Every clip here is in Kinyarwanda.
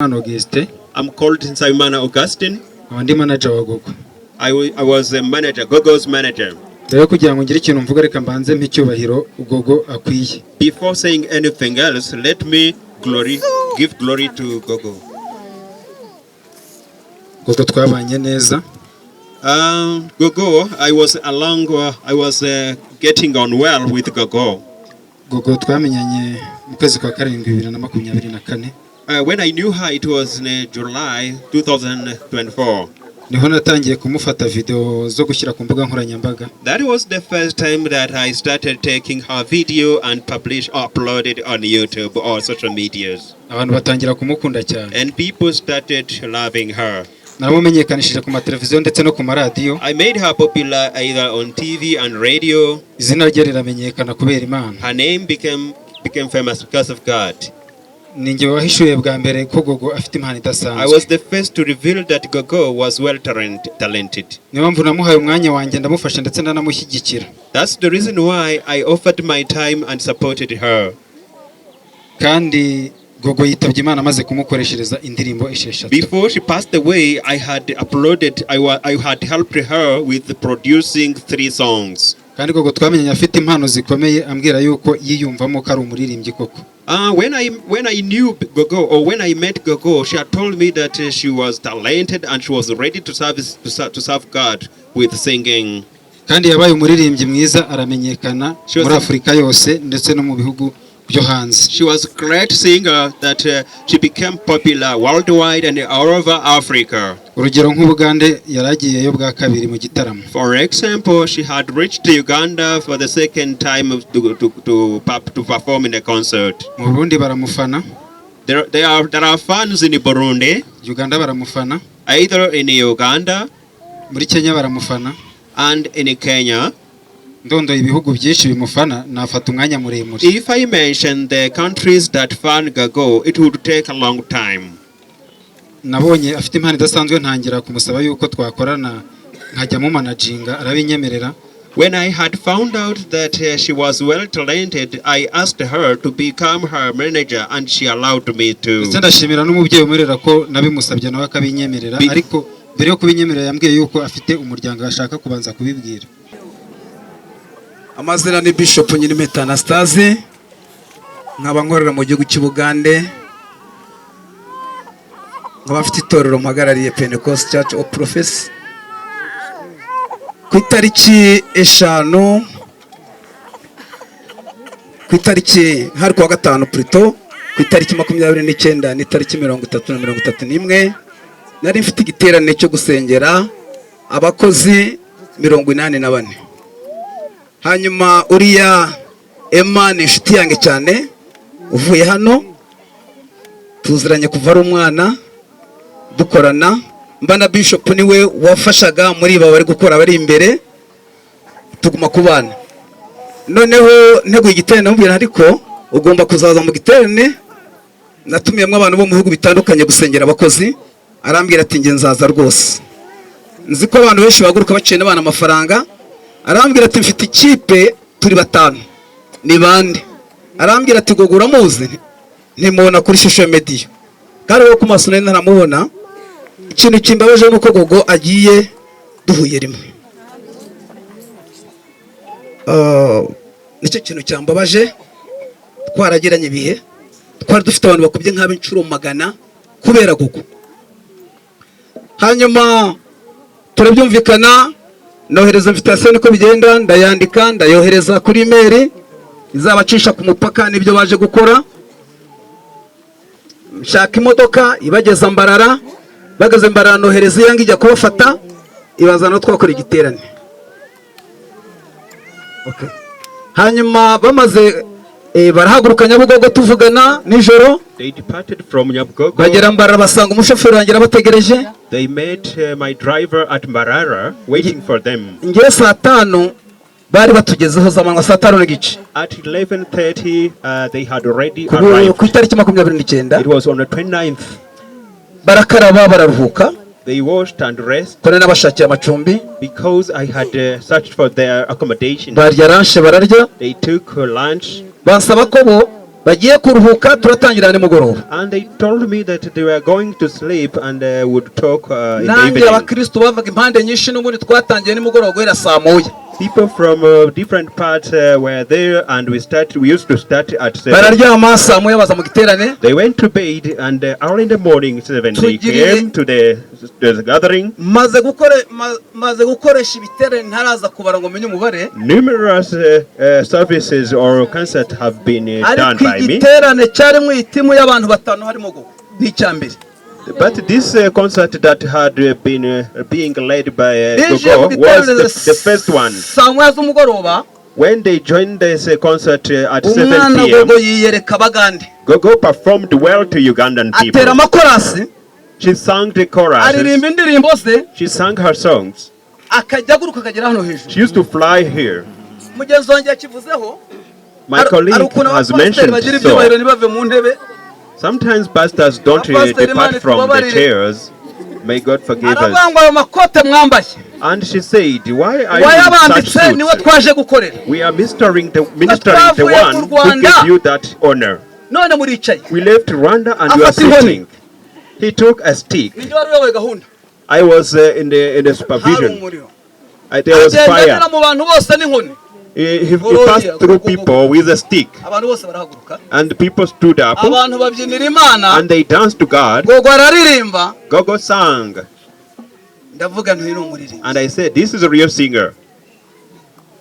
Augustin. I'm called Nsabimana Augustine. Nkaba ndi manager wa Gogo. I was a manager, Gogo's manager. Rero kugira ngo ngire ikintu mvuga, reka mbanze mpe icyubahiro Gogo akwiye. Before saying anything else, let me give glory to Gogo. Gogo twabanye neza. Gogo, I was getting on well with Gogo. Gogo twamenyanye mu kwezi kwa karindwi 2024. When I knew her, it was in July 2024. Niho natangiye kumufata video zo gushyira ku mbuga nkoranyambaga. That was the first time that I started taking her video and publish, upload it on YouTube or social medias. Abantu batangira kumukunda cyane. And people started loving her. Naramumenyekanishije ku mateleviziyo ndetse no ku maradiyo. I made her popular either on TV and radio. Izina rye riramenyekana kubera Imana. Her name became famous because of God. Ni njye wahishuye bwa mbere ko Gogo afite impano I idasanzwe. was the first to reveal that Gogo was well talented. Niyo mpamvu namuhaye umwanya wanjye, ndamufasha ndetse ndanamushyigikira. That's the reason why I offered my time and supported her. Kandi Gogo yitabye Imana amaze kumukoreshereza indirimbo esheshatu. Before she passed away, I had uploaded, I had helped her with producing three songs. Kandi Gogo twamenyanye afite impano zikomeye, ambwira yuko yiyumvamo ko ari umuririmbyi koko. When I knew Gogo, or when I met Gogo, she had told me that she was talented and she was ready to serve God with singing. Kandi yabaye umuririmbyi mwiza, aramenyekana muri Afurika yose ndetse no mu bihugu byo hanze. She was a great singer that she became popular worldwide and all over Africa. Urugero nk'Ubugande yari agiyeyo bwa kabiri mu gitaramo. For example, she had reached Uganda for the second time to perform in a concert. Mu Burundi baramufana. There are fans in Burundi, Uganda baramufana. Either in Uganda Muri Kenya baramufana. And in Kenya. Ndondoye ibihugu byinshi bimufana nafata umwanya muremure. If I mention the countries that fan Gogo, it would take a long time. Nabonye afite impano idasanzwe, ntangira kumusaba yuko twakorana nkajya mumanaginga, arabinyemerera. When I had found out that she was well talented, I asked her to become her manager and she allowed me to. Ndetse ndashimira n'umubyeyi umurera ko nabimusabye nawe akabinyemerera. Ariko mbere yo kubinyemerera yambwiye yuko afite umuryango ashaka kubanza kubibwira. Amazina ni Bishop Nyirimpeta Anastase, nkaba nkorera mu gihugu cy'Ubugande, nkaba mfite itorero mpagarariye, Pentecost Church of Prophecy. Ku itariki 5, ku itariki hari kuwa gatanu, plutôt ku itariki 29 n'itariki 30 na 31, nari mfite igiterane cyo gusengera abakozi 84. Hanyuma uriya Emma ni inshuti yanjye cyane, uvuye hano, tuziranye kuva ari umwana, dukorana mba na Bishop, niwe wafashaga muri aba bari gukora bari imbere, tuguma kubana. Noneho nteguye igiterane, namubwira ariko ugomba kuzaza mu giterane natumiyemo abantu bo mu bihugu bitandukanye gusengera abakozi. Arambwira ati: "Njye nzaza rwose, nzi ko abantu benshi bahaguruka baciye n'abana amafaranga." Arambwira ati: "Mfite ikipe, turi batanu." Ni bande? Arambwira ati: "Gogo uramuzi?" Ntimubona kuri social media, kandi wowe ku maso nari ntaramubona. Ikintu kimbabaje ni uko Gogo agiye duhuye rimwe. Nicyo kintu cyambabaje. Twaragiranye ibihe, twari dufite abantu bakubye nk'ab'inshuro 100 kubera Gogo. Hanyuma turabyumvikana, nohereza invitation niko bigenda, ndayandika, ndayohereza kuri email izabacisha ku mupaka n'ibyo baje gukora. Nshaka imodoka ibageza Mbarara. Bageze Mbarara, nohereza iyange ijya kubafata, ibazana twakora igiterane. Okay. Hanyuma bamaze barahaguruka Nyabugogo, tuvugana nijoro. They departed from Nyabugogo. Bagera Mbarara, basanga umushoferi wanjye arabategereje. They met my driver at Mbarara waiting for them. Ngewe saa 5 bari batugezeho z'amanywa, saa 5:30. At 11:30, they had already arrived. Ku itariki 29. It was on the 29th. Barakaraba, bararuhuka. They washed and rest ko nari nabashakiye amacumbi. Because I had searched for their accommodation. Barya lunch, bararya. They took lunch. Bansaba ko bo Bagiye kuruhuka, turatangira nimugoroba. And they told me that they were going to sleep and would talk in the Nanjye evening. Abakristo bavaga impande nyinshi, n'ubundi twatangiye nimugoroba guhera saa moya. People from different parts were there, and we used to start at 7. Bararyama, saa moya baza mu giterane. They went to bed, and early in the morning, 7, they came to the gathering. Maze gukore maze gukoresha ibiterane ntaraza kubara ngo menye umubare. Numerous services or concerts have been done Ariko by me. Igiterane cyarimo iteam y'abantu batanu harimo Gogo ni icya mbere. But this concert that had been being led by Binjiye mu Gogo was giterane the first one. Saa moya z'umugoroba. When they joined this concert at 7 Umwana p.m., Gogo yiyereka Abagande. Gogo performed well to Ugandan people. Atera amakorasi. She sang the choruses. Aririmba indirimbo ze. She sang her songs. Akajya aguruka akagera hano hejuru. She used to fly here. Mugenzi wanjye yakivuzeho. My Hari colleague ukuntu has abapasiteri mentioned bagira so. ibyubahiro ntibave mu ntebe. Sometimes pastors don't Pastor depart Imana from the itubabarire. Chairs. May God forgive us. Aravuga ngo ayo makote mwambaye, And she said, "Why are you in such uwayabambitse niwe suits? Twaje gukorera. We are ministering the Twavuye one mu who Rwanda. Gave you that honor. None muricaye." We left Rwanda and you are Afata inkoni. sitting." He took a stick. Nijye wari uyoboye gahunda. I was in the Hari supervision. umuriro. There was Agenda fire. anyura mu bantu bose n'inkoni. He passed through people with a stick, Abantu bose barahaguruka. And people stood up Abantu babyinira Imana. And they danced to God. Gogo araririmba. Gogo sang, Ndavuga nti uyu ni umuririmbyi. And I said, "This is a real singer."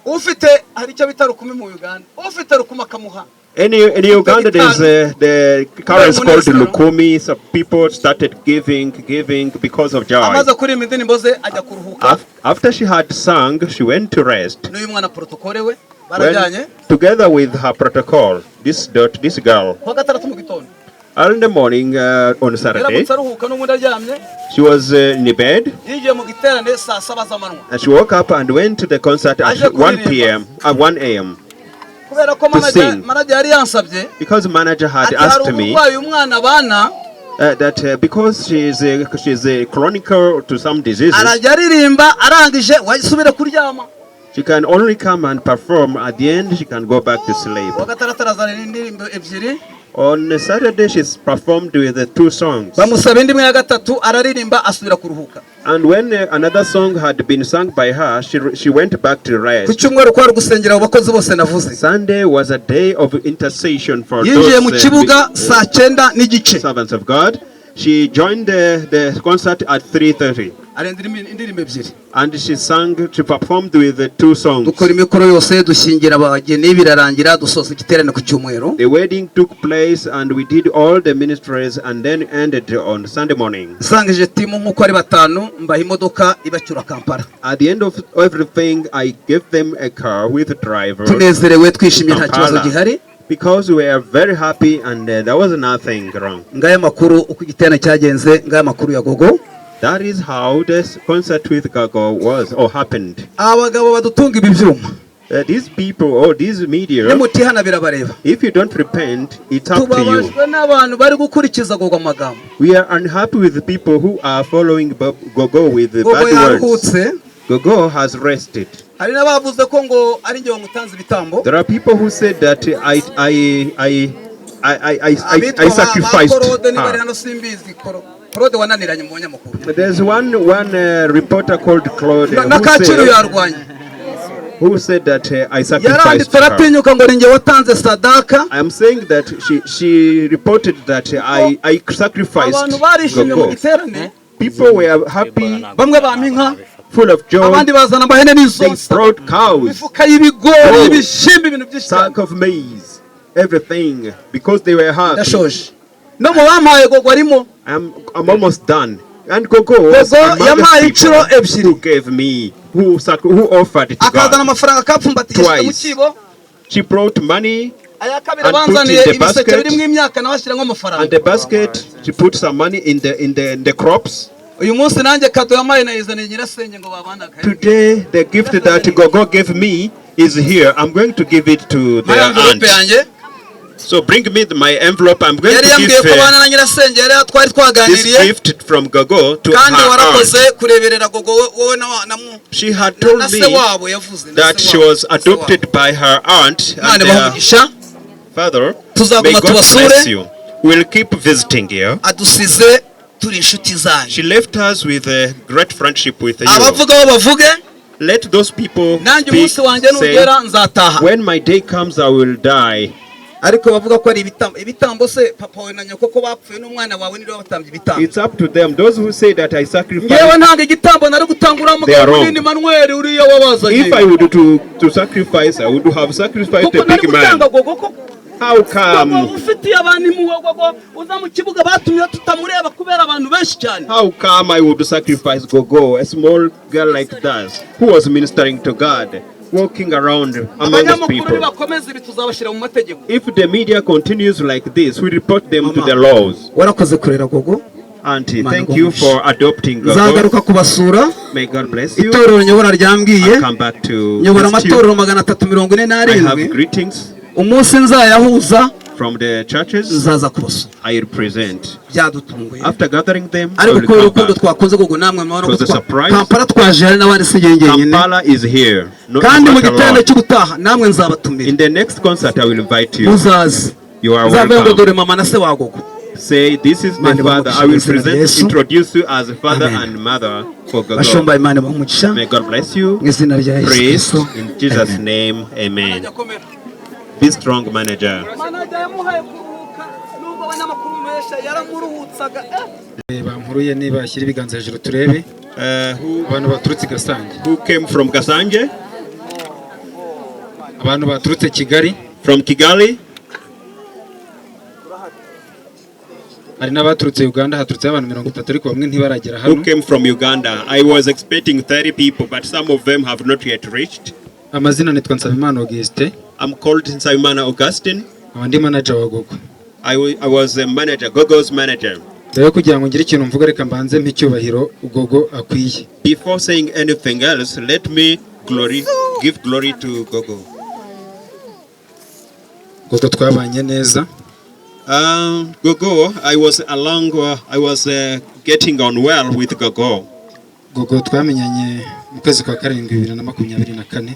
Ufite hari icyo bita rukumi mu Uganda, ufite rukumi akamuha. In Uganda, there's the currency called Lukumi. So people started giving, giving because of joy. Amaze kuririmba indirimbo ze ajya kuruhuka. After she had sung, she went to rest. N'uyu mwana protocole we barajyanye. When, together with her protocol, this girl, Kuwa gatandatu mu gitondo, early in the morning on Saturday, yaramutse aruhuka n'ubundi aryamye. She was in the bed Yinjiye mu giterane saa saba z'amanywa. And she woke up and went to the concert at Aje 1 kuririmba. p.m. At 1 a.m. Kubera ko to manager sing. Manager yari yansabye Because manager had ati hari asked me uburwayi umwana abana, that because she's a chronic to some diseases, arajya aririmba arangije wasubire kuryama. She can only come and perform. At the end, she can go back to sleep. Kuwa gatandatu arazana indirimbo ebyiri. On Saturday, she's performed with the two songs. Bamusaba indi imwe ya gatatu, araririmba asubira kuruhuka. And when another song had been sung by her, she went back to Ku rest. Cyumweru kwari gusengera abo bakozi bose navuze. Sunday was a day of intercession for Yinjiye mu those kibuga saa cyenda n'igice. Servants of God. She joined the concert at 3:30 Arenza indirimbo ebyiri. And she performed with the two songs. Dukora imikoro yose, dushyingira abageni, birarangira, dusoza igiterane ku Cyumweru. The wedding took place and we did all the ministries and then ended on Sunday morning. Nsangije team nk'uko ari batanu, mbaha imodoka ibacyura Kampala. At the end of everything, I gave them a car with a driver Tunezerewe twishimye nta kibazo Kampala. Gihari. Because we are very happy and there was nothing wrong. Ngaya amakuru uko igiterane cyagenze, ngaya amakuru ya Gogo. That is how this concert with Gogo was or happened. Abagabo badutunga ibi byuma, These people or these media, nimutihana birabareba. If you don't repent, it's up to you. Tubabajwe n'abantu bari gukurikiza Gogo amagambo. We are unhappy with the people who are following Gogo with the Gogo bad words. yaruhutse. Gogo has rested. Hari n'abavuze ko ngo ari njye wamutanze ibitambo. There are people who said that I Abitwa ba sacrificed Korode niba ari her. hano simbizi. Korode wananiranye mu banyamakuru. There's one reporter called Claude Na Kacyiru yarwanye. Who said that I sacrificed Yaranditse her. aratinyuka ngo ni njye watanze sadaka. I am saying that she reported that I sacrificed Abantu barishimye mu Gogo. giterane. People were happy, Bamwe bampa inka, full of joy. Abandi bazana amahene They n'izonsa, brought cows, imifuka y'ibigori, Gold, ibishyimbo, ibintu byinshi cyane. Sack of maize, everything, because they were happy. Ndashoje. No mu bampaye Gogo arimo. I'm almost done. And Gogo was Gogo among the yampaye people inshuro ebyiri. Who gave me, who offered to Akazana God. amafaranga akapfumbatiye mu Twice. Kibo. She brought money Aya kabiri and put in banzaniye the ibiseke basket. birimo imyaka nawe ashyiramo amafaranga. And the basket, she put some money in the crops. Uyu munsi nanjye kado yampaye nayizaniye nyirasenge ngo babanaga. Today, the gift that Gogo gave me is here. I'm going to give it to their Mpaye aunt. envelope yanjye. So bring me my envelope. I'm going Yari to yambwiye give ko bana na nyirasenge yari twari this twaganiriye. Gift from Gogo to Kandi her warakoze aunt. kureberera Gogo wowe na She had told na se me wabo yavuze na that se she wabo, was na se wabo. adopted by her aunt Imana and ibahe they are umugisha. father. May Tuzaguma God tubasure. bless you. We'll keep visiting you. Adusize turi inshuti zanyu. She left us with a great friendship with you. Abavuga bo bavuge. Let those people Nanjye speak, umunsi wanjye say, nugera nzataha. "When my day comes, I will die." Ariko bavuga ko ari ibitambo, ibitambo se papa wawe na nyoko ko bapfuye n'umwana wawe niwe wabatambye ibitambo? It's up to them. Those who say that I sacrifice, Ngewe ntanga igitambo nari gutanga uriya They are mugabo wrong. Munini Manuel uriya wabazanye. If I would to sacrifice, I would have sacrificed Kuko a nari big man. gutanga Gogo ko How Gogo come? Ufitiye abantu impuhwe, Gogo uza mu kibuga batumye tutamureba kubera abantu benshi cyane. How come I would sacrifice Gogo, a small girl like that, who was ministering to God, walking around among the Abanyamakuru people? Nibakomeza ibi tuzabashyira mu mategeko. If the media continues like this, we report them to Mama. The laws. Warakoze kurera Gogo. Auntie, Imana thank you iguhe for adopting Gogo. Nzagaruka kubasura. May God bless you. Itorero nyobora ryambwiye I'll come back to nyobora visit you. amatorero magana atatu mirongo ine I have n'arindwi. Greetings Umunsi nzayahuza from the churches. nzaza kubasura. I represent. Byadutunguye. After gathering them, I Ariko will kubera come urukundo back. twakunze Gogo namwe mubona ko It was a surprise. Kampala twaje hari n'abandi si njye njyenyine. Kampala is here. No, Kandi mu not giterane alone. cy'ubutaha namwe nzabatumira. In the next concert, I will invite you. Muzaze. You are Nzavuga ngo welcome. dore mama na se wa Gogo. Say, "This is the Imana father." I will ibahe umugisha mu izina rya present, Yesu. Introduce you as father Amen. And mother for Gogo. Bashumba Imana ibahe umugisha. May God bless you. Mu izina rya Yesu Praise Kristo. in Jesus' Amen. Name. Amen. Be strong, manager. Manager yamuhaye kuruhuka nubwo abanyamakuru benshi yaramuruhutsaga. Bampuruye niba ashyira ibiganza hejuru turebe. Who, Abantu baturutse i Gasange. Who came from Kasanje? Abantu baturutse Kigali. From Kigali? Hari n'abaturutse Uganda haturutseho abantu mirongo itatu ariko bamwe ntibaragera Who hano. Came from Uganda? I was expecting 30 people, but some of them have not yet reached. Amazina nitwa Nsabimana Augustin. I'm called Nsabimana Augustine. Nkaba ndi manager wa Gogo. I was a manager, Gogo's manager. Mbere yo kugira ngo ngire ikintu mvuga reka mbanze mpe icyubahiro Gogo akwiye. Before saying anything else, let me give glory to Gogo. Gogo twabanye neza. Gogo, I was getting on well with Gogo. Gogo twamenyanye mu kwezi kwa karindwi bibiri na makumyabiri na kane.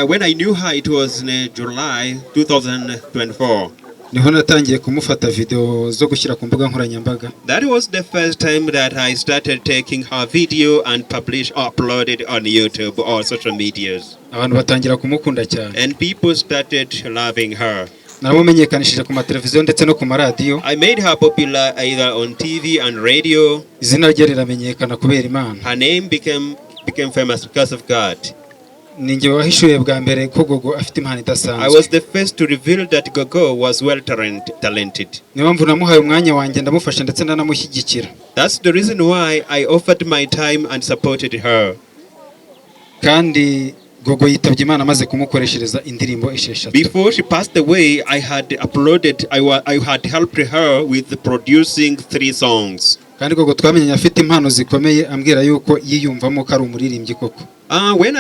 When I knew her, it was in July 2024. Niho natangiye kumufata video zo gushyira ku mbuga nkoranyambaga. That was the first time that I started taking her video and publish, upload it on YouTube or social medias. Abantu batangira kumukunda cyane. And people started loving her. Naramumenyekanishije ku mateleviziyo ndetse no ku maradiyo. I made her popular either on TV and radio. Izina rye riramenyekana kubera Imana. Her name became famous because of God. Ni njye wahishuye bwa mbere ko Gogo afite impano I idasanzwe. Was the first to reveal that Gogo was well talented. Niyo mpamvu namuhaye umwanya wanjye ndamufasha ndetse ndanamushyigikira. That's the reason why I offered my time and supported her. Kandi Gogo yitabye Imana amaze kumukoreshereza indirimbo esheshatu. Before she passed away, I had uploaded, I had helped her with producing three songs. Kandi Gogo twamenyanye afite impano zikomeye ambwira yuko yiyumvamo ko ari umuririmbyi koko. When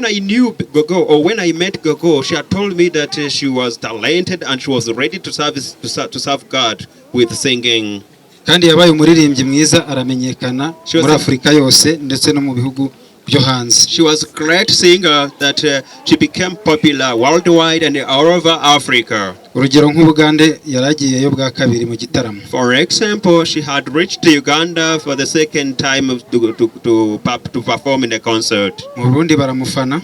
I knew Gogo, or when I met Gogo, she had told me that she was talented and she was ready to serve God with singing. Kandi yabaye umuririmbyi mwiza aramenyekana She was muri Afurika yose ndetse no mu bihugu byo hanze. She was a great singer that she became popular worldwide and all over Africa. Urugero nk'Ubugande yari agiyeyo bwa kabiri mu gitaramo. For example, she had reached Uganda for the second time to perform in a concert. Mu Burundi baramufana.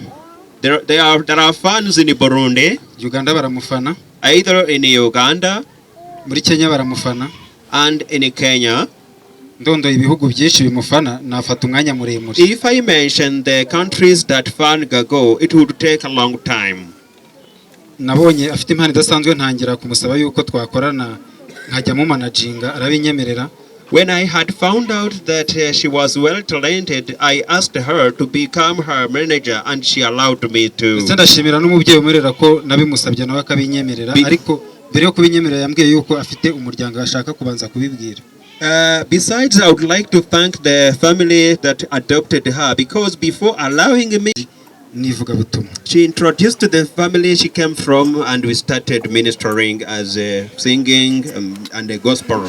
There are fans in Burundi, Uganda baramufana. Either in Uganda Muri Kenya baramufana. And in Kenya. Ndondoye ibihugu byinshi bimufana nafata umwanya muremure. If I mention the countries that fan Gogo, it would take a long time. Nabonye afite impano idasanzwe ntangira kumusaba yuko twakorana nkajya mumanaginga arabinyemerera. When I had found out that she was well talented, I asked her to become her manager and she allowed me to. Ndetse ndashimira n'umubyeyi umurera ko nabimusabye nawe akabinyemerera. Ariko mbere yo kubinyemerera yambwiye yuko afite umuryango ashaka kubanza kubibwira. Besides, I would like to thank the family that adopted her because before allowing me, n'ivugabutumwa. She introduced to the family she came from and we started ministering as singing and the gospel.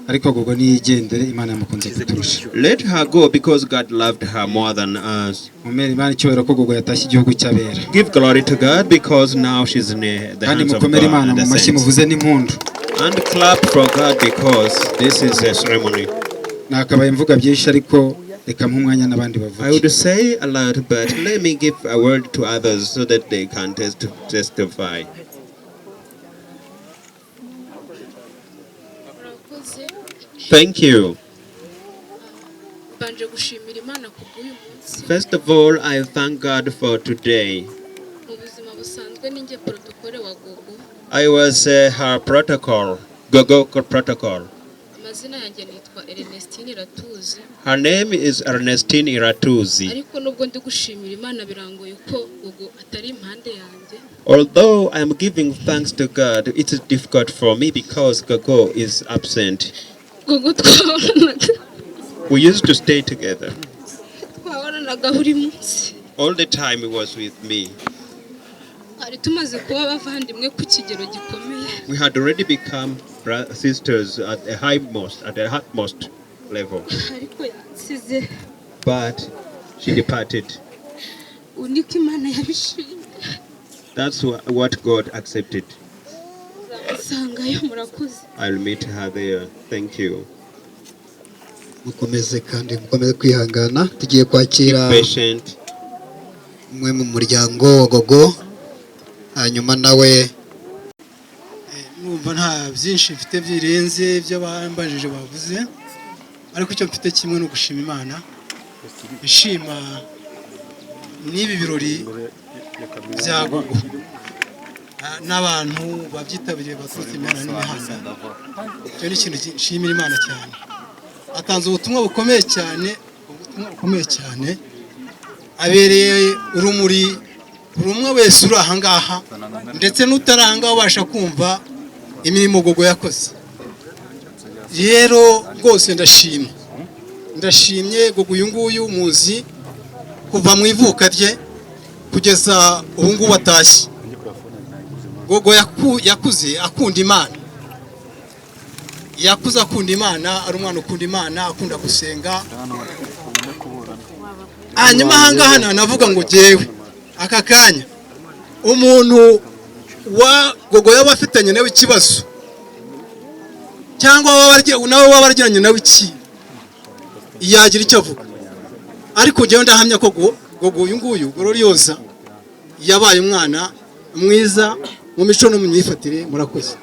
Ariko Gogo niyigendere, Imana yamukunze kuturusha. Let her go because God loved her more than us. Mumere Imana icyubahiro ko Gogo yatashye igihugu cy'abera. Give glory to God because now she's in the Kandi hands of mukomere God Imana and mu the mashyi, saints. muvuze n'impundu. And clap for God because this is a ceremony. Nakabaye mvuga byinshi, ariko reka mpe umwanya n'abandi I bavuge. would say a lot, but let me give a word to others so that they can testify. Murakoze. Thank you. Mbanje gushimira Imana ku bw'uyu munsi. First of all, I thank God for today. Mu buzima busanzwe ninjye protocole wa Gogo. I was her protocol, Gogo protocol. Amazina yanjye nitwa Ernestine Iratuzi. Her name is Ernestine Iratuzi. Ariko nubwo ndi gushimira Imana, birangoye ko Gogo atari impande yanjye. Although I'm giving thanks to God, it is difficult for me because Gogo is absent. Gogo twahoranaga. We used to stay together. Twahoranaga buri munsi. All the time he was with me. Twari tumaze kuba abavandimwe ku kigero gikomeye. We had already become sisters at the utmost level. Ariko yansize. But she departed. Ubu niko Imana yabishimye. That's what God accepted. Nzamusangayo, murakoze. I'll meet her there. Thank you. Mukomeze kandi mukomeze kwihangana, tugiye kwakira Be patient. umwe mu muryango wa Gogo, hanyuma nawe. Numva nta byinshi mfite birenze ibyo bambajije bavuze, ariko icyo mfite kimwe ni ugushima Imana, ishima n'ibi birori bya Gogo n'abantu babyitabiriye baturutse imihanda n'imihanda. Icyo ni ikintu nshimira Imana cyane. Atanze ubutumwa bukomeye cyane, ubutumwa bukomeye cyane, abereye urumuri buri umwe wese uri aha ngaha, ndetse n'utari aha ngaha ubasha kumva imirimo Gogo yakoze. Rero rwose ndashima, ndashimye Gogo. Uyu nguyu muzi kuva mu ivuka rye kugeza ubu ngubu atashye. Gogo yakuze akunda Imana, yakuze akunda Imana, ari umwana ukunda Imana, akunda gusenga. Hanyuma ahangaha nanavuga ngo jyewe aka kanya umuntu wa Gogo yaba afitanye nawe ikibazo, cyangwa nawe waba waragiranye nawe iki, yagira icyo avuga. Ariko njyewe ndahamya ko Gogo uyu nguyu Gloriosa yabaye umwana mwiza mu mico no mu myifatire. Murakoze.